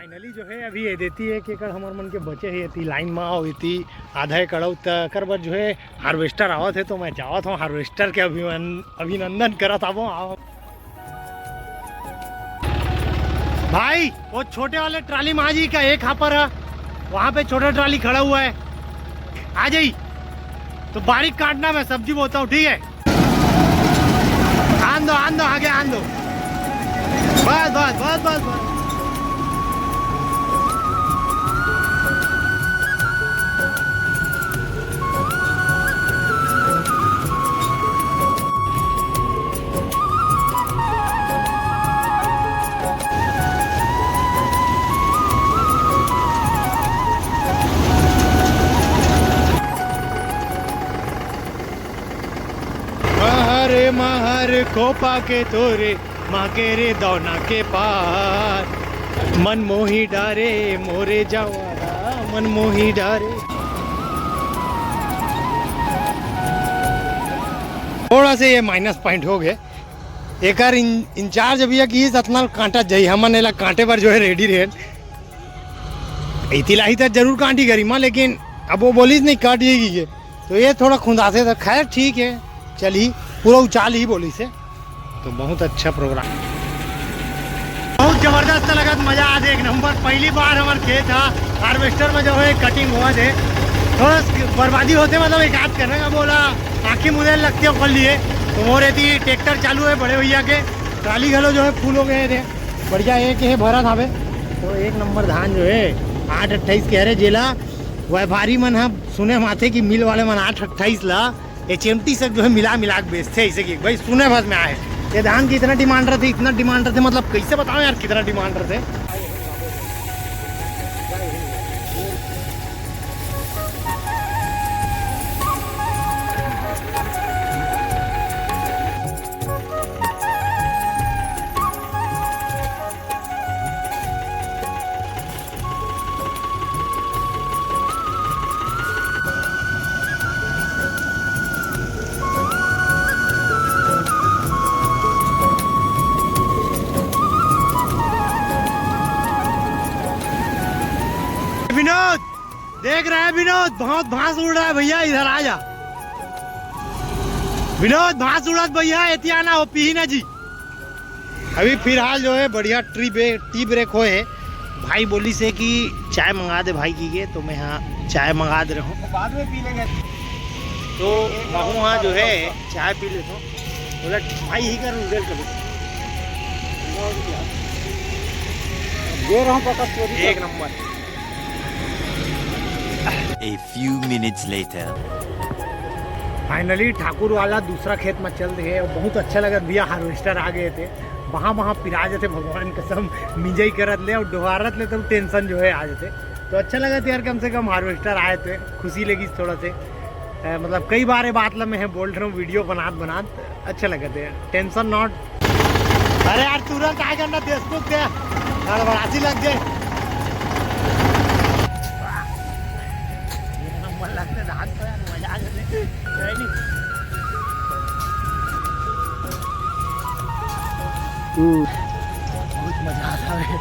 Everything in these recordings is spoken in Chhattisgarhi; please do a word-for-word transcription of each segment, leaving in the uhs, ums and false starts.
फाइनली जो है, अभी ये देती है कि एकड़ हमर मन के बचे है, एती लाइन में आओ, एती आधा एकड़ अउ, त एकर बर जो है हार्वेस्टर आवत है, तो मैं जावत हूँ हार्वेस्टर के अभिवन-, अभिनंदन करत आवो। आओ भाई, वो छोटे वाले ट्राली में आ जी का, एक हापर है, वहाँ पे छोटा ट्राली खड़ा हुआ है, आ जाई। तो बारीक काटना, मैं सब्जी बोता हूँ, ठीक है? आन दो, आन दो, आगे आन दो। बस, बस, बस, बस, बस। महर महर कोपा के तोरे, माँ के रे दौना के पार, मन मोही डारे मोरे जवाना, मन मोही डारे। थोड़ा से ये माइनस पॉइंट हो गए। एकर इन-, इंचार्ज भैया की अतना कांटा जाई, हमन एला कांटे बर जो है रेडी रहेन। इतिलाही तो जरूर कांटी गरी माँ, लेकिन अब वो बोलिस नहीं काट जाएगी ये, तो ये थोड़ा खुंदासे, तो खैर ठीक है, चली, पूरा उचाल ही बोलिस है। तो बहुत अच्छा प्रोग्राम, बहुत जबरदस्त लगत, मजा आ एक नंबर। पहली बार हमार खेत हा, हार्वेस्टर में जो है कटिंग हुआ थे, थोड़ा स-, बर्बादी होते, मतलब एक हाथ करने का बोला, आँखी मुदे लगती है ओकर लिए। तो मोर एती ट्रैक्टर चालू है बड़े भैया के, ट्राली घलो जो है फुल हो गए थे, बढ़िया एक है भरत हवे। तो एक नंबर धान जो है आठ अट्ठाईस के हरे, जेला व्यापारी मन ह सुने माथे कि मिल वाले मन आठ अट्ठाईस ला एच एम टी से जो है मिला मिला के बेचते, ऐसे कि भाई सुने भर में आए। ये धान की इतना डिमांड रहते, इतना डिमांड रहते, मतलब कैसे बताओ यार, कितना डिमांड रहते। विनोद, देख रहा है विनोद, बहुत भांस उड़ रहा है भैया, इधर आ जा। विनोद, भांस उड़त भैया, एती आना हो, पीही ना जी। अभी फिलहाल जो है बढ़िया टी ब्रेक, टी ब्रेक होए है। भाई बोलिस हे कि चाय मंगा दे भाई की के, तो मैं हाँ चाय मंगा दे रहा हूँ। बाद में पी लेंगे। तो महू हाँ जो है चाय पी लेता हूँ। बोला भाई ही कर उधर कभी। दे रहा हूँ पकड़ चोरी एक कर। Number. A few minutes later. Finally Thakur वाला दूसरा खेत में चल दे हे, बहुत अच्छा लगत भैया, हार्वेस्टर आ गए थे। वहाँ वहाँ पिरा जाते भगवान कसम, मिंजई करत ले और डोहारत ले तो टेंशन जो है आ जाते। तो अच्छा लगत यार, कम से कम हार्वेस्टर आए थे, खुशी लगी थोड़ा से। अ, मतलब कई बार ये बात ला मैं बोल रहा हूँ वीडियो बनात बनात, अच्छा लगत है, टेंशन नॉट। अरे यार, तुरंत आ गया ना देशमुख के, हड़बड़ासी लग गए। ये नंबर लगते धान तो यार मजा आ जाते। नहीं। हम्म। बहुत मजा आता है।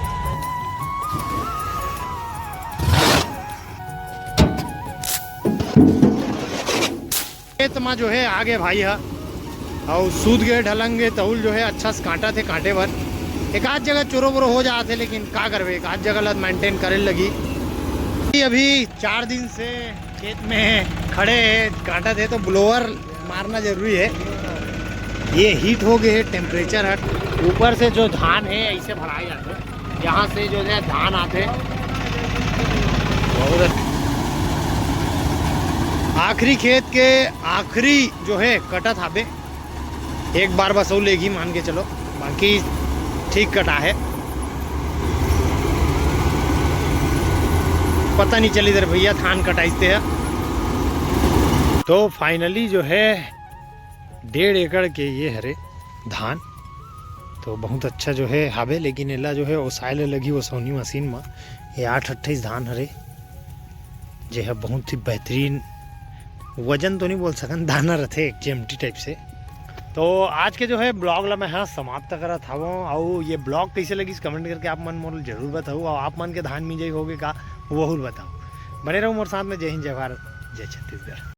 खेत म जो है आगे भाई ह, अउ सूत गए ढलंग गए तहुल जो है अच्छा से कांटा थे कांटे बर। एक आध जगह चोरो बोरो हो जात हे, लेकिन का करबे, एक आध जगह ला मेंटेन करे लगी। अभी चार दिन से खेत में खड़े हैं, कांटा थे तो ब्लोअर मारना जरूरी है। ये हीट हो गए है, टेम्परेचर है, ऊपर से जो धान है ऐसे भराए जाते हैं। यहाँ से जो है धान आते हैं। बहुत अच्छा। आखिरी खेत के आखिरी जो है कटत हाबे, एक बार बस अउ लेगी मान के चलो, बाकी ठीक कटा है। पता नहीं चली इधर भैया धान कटाइते हैं। तो फाइनली जो है डेढ़ एकड़ के ये हरे धान, तो बहुत अच्छा जो है हाबे, लेकिन एला जो है ओसाए ले लगी ओसौनी मशीन म। ये आठ अट्ठाईस धान हरे, जे ह बहुत ही बेहतरीन, वजन तो नहीं बोल सकन, दाना रथे एक चिमटी टाइप से। तो आज के जो है blog ला मैं ह समाप्त करत हवं। अउ ये blog कइसे लगिस, comment करके आप मन मोर जरूर बताऊ। अउ आप मन के धान मिंजई होगे का, वहू ल बताऊ। बने रहू मोर साथ में। जय हिंद, जय भारत, जय छत्तीसगढ़।